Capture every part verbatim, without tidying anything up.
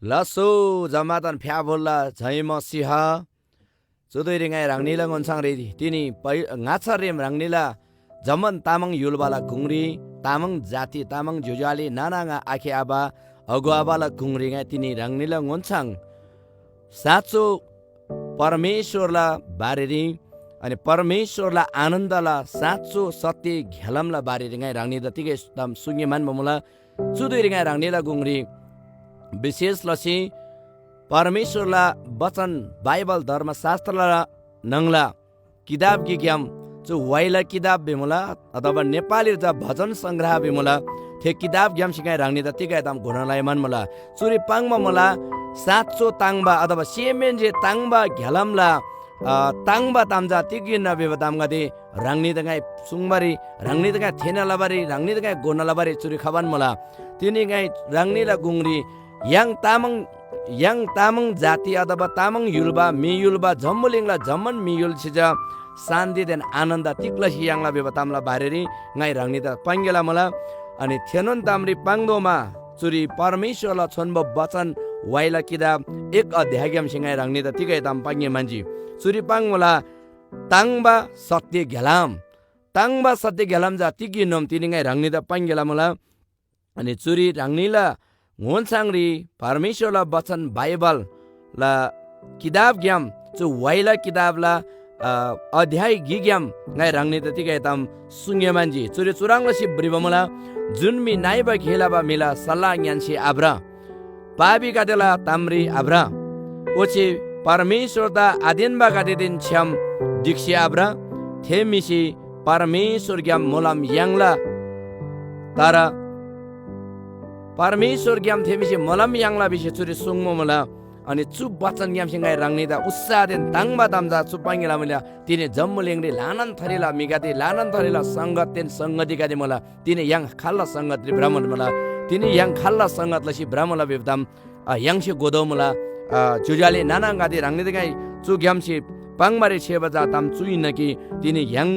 लास्‍सो जम्‍मादान फ्‍याफुल्‍ला झैमसिह। चुधुइरी ङाइ ह्राङनीला ओन्‍छाङरी तिनी पै-, ङाच्‍छारेम ह्राङनीला जम्‍मान तामाङ य्‍हुल्‍बाला गुङरी, तामाङ जाति, तामाङ ज्‍योज्‍यो आले नाना आङा आखे आबा, अगुवाबाला गुङरी ङाइ तिनी ह्राङनीला ओन्‍छाङ साँचो परमेश्‍वरला बारेरी, अनि परमेश्‍वरला आनन्दला साँचो सत्‍य घ्‍यालामला बारेरी ङाइ ह्राङनीदा तिगै ताम सुङ्गे म्‍हन्‍बा मुला। चु धुइरी ङाइ ह्राङनीला गुङरी विशेष लसी परमेश्‍वरला बचन बाइबल धर्मशास्‍त्रला न्‍हङला किताब गिकग्‍याम चु वाइला किताब भिमुला, अथवा नेपालीरी चा भजन संग्रह भिमुला। थे किताबग्‍यामसे ङाइ ह्राङनीदा तिगै ताम घोना लइ म्‍हन्‍मुला। चुरी पाङ्बा मुला, साँचो ताङ्बा अथवा सेमहेन्‍से ताङ्बा घ्‍यालामला, अ, ताङ्बा ताम चा तिग हिन्‍ना भिबा तामगदे ह्राङनीदा ङाइ सुङ्बारी, ह्राङनीदा ङाइ थेःना लबारी, ह्राङनीदा ङाइ घोना लबारी चुरी खबान मुला। तिनी ङाइ ह्राङनीला गुङरी य्‍हाङ तामाङ, य्‍हाङ तामाङ जाति अथवा तामाङ य्‍हुल्‍बा, म्‍हि य्‍हुल्‍बा, जम्‍बुलिङला जम्‍मान म्‍हि य्‍हुल्‍से चा शान्‍तिदेन आनन्‍द तिग लसी याङ्ला भिबा तामला बारेरी ङाइ ह्राङनीदा पाङ्‌गेला मुला। अनि थेनोन तामरी पाङ्तोःमा चुरी परमेश्‍वरला छोन्‍बो बचन वाइला किताब एक अध्‍यायग्‍यामसे ङाइ ह्राङनीदा तिगै ताम पाङ्‌गे म्‍हन्‍जी। चुरी पाङ्‌मुला, ताङ्‍बा सत्‍य घ्‍यालाम। ताङ्‍बा सत्‍य घ्‍यालाम चा तिग हिन्‍नोम तिनी ङाइ ह्राङनीदा पाङ्‌गेला मुला। अनि चुरी ह्राङनीला ङोन्‍छाङरी परमेश्‍वरला बचन बाइबलला किताबग्‍याम चु वाइला किताबला, अ, अध्‍याय गिकग्‍याम ङाइ ह्राङनीदा तिगै ताम सुङ्‌गे म्‍हन्‍जी। चुरी चुह्रङ् लसी भ्रिबा मुला, जुन म्‍हि नइबा गे लबा म्‍हिला सल्‍लाह ङ्‌यान्‍सी आभ्र, पापीगदेला तामरी आभ्र, ओच्‍छे परमेश्‍वरदा आतेन्‍बागदेदेन छ्‌याम ढिक्‍सी आभ्र, थे म्‍हिसे परमेश्‍वरग्‍याम मोलम याङ्ला। तर परमेश्‍वरग्‍याम थे म्‍हिसे मोलम याङ्ला भिसी चुरी सुङ्बा मुला। अनि चु बचनग्‍यामसे ङाइ ह्राङनीदा उत्साहदेन ताङ्‍बा ताम चा चु पाङ्‌गेला मुला। तिनी जम्‍बुलिङरी ल्‍हानान थरीला म्‍हिगदे, ल्‍हानान थरीला संगतदेन संगतिगदे मुला। तिनी य्‍हाङ खाल्‍ला संगतरी भ्रमुला मुला, तिनी य्‍हाङ खाल्‍ला संगत लसी भ्रमुला भिबा ताम, अ, य्‍हाङसे घोतोःमुला। अ, ज्‍योज्‍यो आले नाना आङागदे, ह्राङनीदा ङाइ चुग्‍यामसे पाङ्‌बारी छ्‌याइबा चा ताम चु हिन्‍ना कि तिनी य्‍हाङ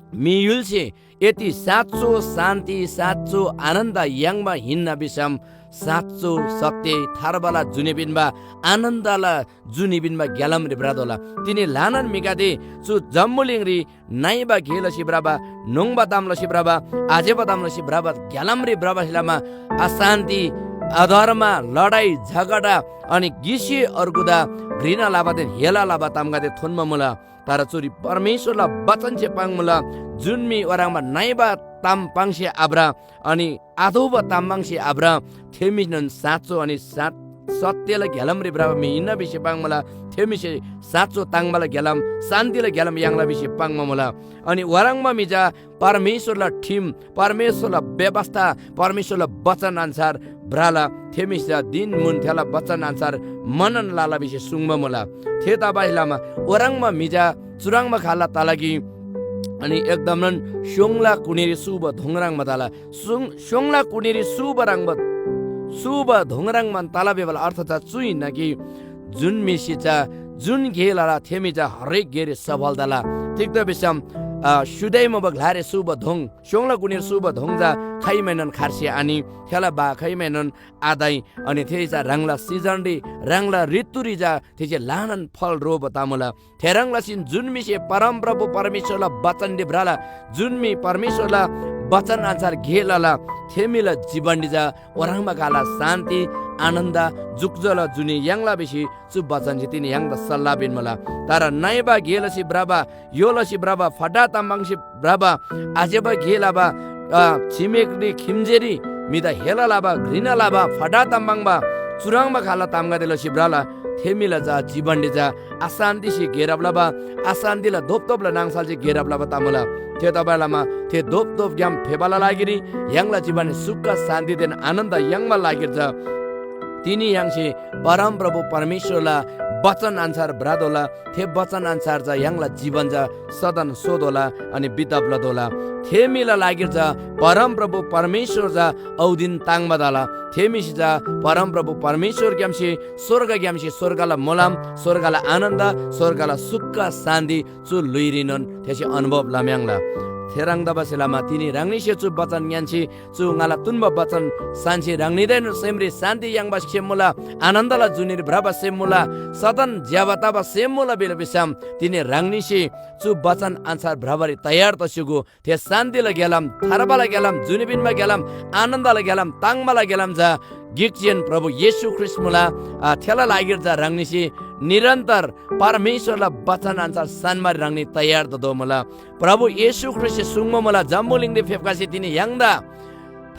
म्‍हि य्‍हुलसे यदि साँचो शान्‍ति, साँचो आनन्‍द याङ्बा हिन्‍ना भिसम, साँचो सत्‍य थार्बाला जुनी पिन्‍बा, आनन्‍दला जुनी पिन्‍बा ग्‍यालामरी भ्रतोःला। तिनी ल्‍हानान म्‍हिगदे चु जम्‍बुलिङरी नइबा गे लसी भ्रबा, न्‍होङ्बा ताम लसी भ्रबा, आज्‍यबा ताम लसी भ्रबा ग्‍यालामरी भ्रबासे लमा अशान्‍ति, अधर्म, लडाइ, झगडा, अनि गिसे अर्गुदा घृणा लबादेन हेला लबा तामगदे थोन्‍बा मुला। तर चुरी परमेश्‍वरला बचनसे पाङ्‌मुला, जुन म्‍हि ओह्रङ्बा नइबा ताम पाङ्सी आभ्र, अनि आथोबा ताम पाङ्सी आभ्र, थे म्‍हिनोन साँचो अनि सा-, सत्‍यला ग्‍यालामरी भ्रबा म्‍हि हिन्‍ना भिसी पाङ्‌मुला। थे म्‍हिसे साँचो ताङ्बाला ग्‍यालाम, शान्‍तिला ग्‍यालाम याङ्ला भिसी पाङ्बा मुला। अनि ओह्रङ्बा म्‍हि चा परमेश्‍वरला ठिम, परमेश्‍वरला व्यवस्था, परमेश्‍वरला बचन अन्‍छार भ्रला। थे म्‍हिसे चा दिनमुन थेला बचन अन्‍छार मनन लला भिसी सुङ्बा मुला। थेतबासेलमा ओह्रङ्बा म्‍हि चा चुह्रङ्बा खाल्‍ला तला कि, अनि एकदमनोन स्‍योङला कुनीरी सूबा धोङ ह्रङ्‌बा तला। सुङ-, स्‍योङला कुनीरी सूबा ह्रङ्‌बा, सूबा धोङ ह्रङ्‌बान तला भिबाला अर्थ चा चु हिन्‍ना कि, जुन म्‍हिसे चा जुन गे लला, थे म्‍हि चा हरेक गेरी सफल तला। तिग्‍दा भिसम, अ, स्‍युदै मुबा ग्‍लारी सूबा धोङ, स्‍योङला कुनीर सूबा धोङ चा खाइमैनोन खार्सी आनि, थेला बा खाइमैनोन आदाइ, अनि थे चा ह्राङला सिजनरी, ह्राङला ऋतुरी चा थेसे ल्‍हानान फल रोबा तमुला। थेह्रङ् लसीन जुन म्‍हिसे परमप्रभु परमेश्‍वरला बचनरी भ्रला, जुन म्‍हि परमेश्‍वरला बचन अन्‍छार गे लला, थे म्‍हिला जीवनरी चा ओह्रङ्बा खाला शान्‍ति, आनन्‍द, जुकजोला जुनी याङ्ला भिसी चु बचनसे तिनी य्‍हाङदा सल्‍लाह पिन्‍मुला। तर नइबा गे लसी भ्रबा, य्‍हो लसी भ्रबा, फटा ताम पाङ्सी भ्रबा, आज्‍यबा गे लबा, अ, छिमेकरी खिम्‍जेरी म्‍हिदा हेला लबा, घृणा लबा, फटा ताम पाङ्बा, चुह्रङ्बा खाला तामगदे लसी भ्रला, थे म्‍हिला चा जीवनरी चा अशान्‍तिसे घेरब लबा, अशान्‍तिला धोपधोपला नाङसलसे घेरब लबा तमुला। थेतबासेलमा थे धोपधोपग्‍याम फेबाला लागिरी य्‍हाङला जीवनरी सुख शान्‍तिदेन आनन्‍द याङ्बा लागिरी चा तिनी य्‍हाङसे परमप्रभु परमेश्‍वरला बचन अन्‍छार भ्रतोःला। थे बचन अन्‍छार चा य्‍हाङला जीवन चा सदन सोतोःला, अनि बितब लतोःला। थे म्‍हिला लागिर चा परमप्रभु परमेश्‍वर चा औदिन ताङ्‍बा तला। थे म्‍हिसे चा परमप्रभु परमेश्‍वरग्‍यामसे स्‍वर्गग्‍यामसे स्‍वर्गला मोलम, स्‍वर्गला आनन्‍द, स्‍वर्गला सुख शान्‍ति चु ल्‍हुइरीनोन थेसे अनुभव लम्‍याङ्ला। थेह्रङ् तबासे लमा तिनी ह्राङनीसे चु बचन ङ्‌यान्‍सी, चु ङाला तुन्‍बा बचन सान्‍सी ह्राङनीदाएनोन सेमरी शान्‍ति याङ्बा सेम मुला, आनन्‍दला जुनीरी भ्रबा सेम मुला, सदन ज्‍यबा तबा सेम मुला भिला भिसम, तिनी ह्राङनीसे चु बचन अन्‍छार भ्रबारी तयार तस्‍युगु। थे शान्‍तिला ग्‍यालाम, थार्बाला ग्‍यालाम, जुनी पिन्‍बा ग्‍यालाम, आनन्‍दला ग्‍यालाम, ताङ्बाला ग्‍यालाम चा गिक जेन प्रभु येशू ख्रीष्‍ट मुला। आ, थेला लागिर चा ह्राङनीसे निरन्तर परमेश्‍वरला बचन अन्‍छार सान्‍बारी ह्राङनी तयार ततोःमुला। प्रभु येशू ख्रीष्‍टसे सुङ्बा मुला, जम्‍बुलिङरी फेप्‍खसी तिनी य्‍हाङदा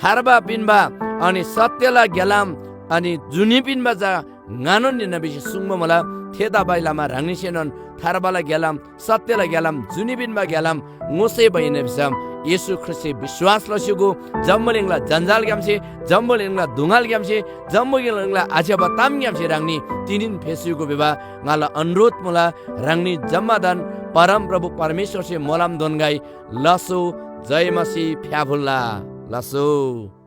थार्बा पिन्‍बा अनि सत्‍यला ग्‍यालाम अनि जुनी पिन्‍बा चा ङानोन हिन्‍ना भिसी सुङ्बा मुला। थेतबासेलमा ह्राङनीसेनोन थार्बाला ग्‍यालाम, सत्‍यला ग्‍यालाम, जुनी पिन्‍बा ग्‍यालाम ङोसेबा हिन्‍ना भिसम, येशू ख्रीष्‍टसे विश्‍वास लस्‍युगु, जम्‍बुलिङला जन्‍जालग्‍यामसे, जम्‍बुलिङला दुङालग्‍यामसे, जम्‍बुलिङला आज्‍यबा तामग्‍यामसे ह्राङनी तिनीन फेस्‍युगु भिबा ङाला अनुरोध मुला। ह्राङनी जम्‍मादान परमप्रभु परमेश्‍वरसे मोलम दोन्‍गै लसो, जय मसीह फ्‍याफुल्‍ला। लसो।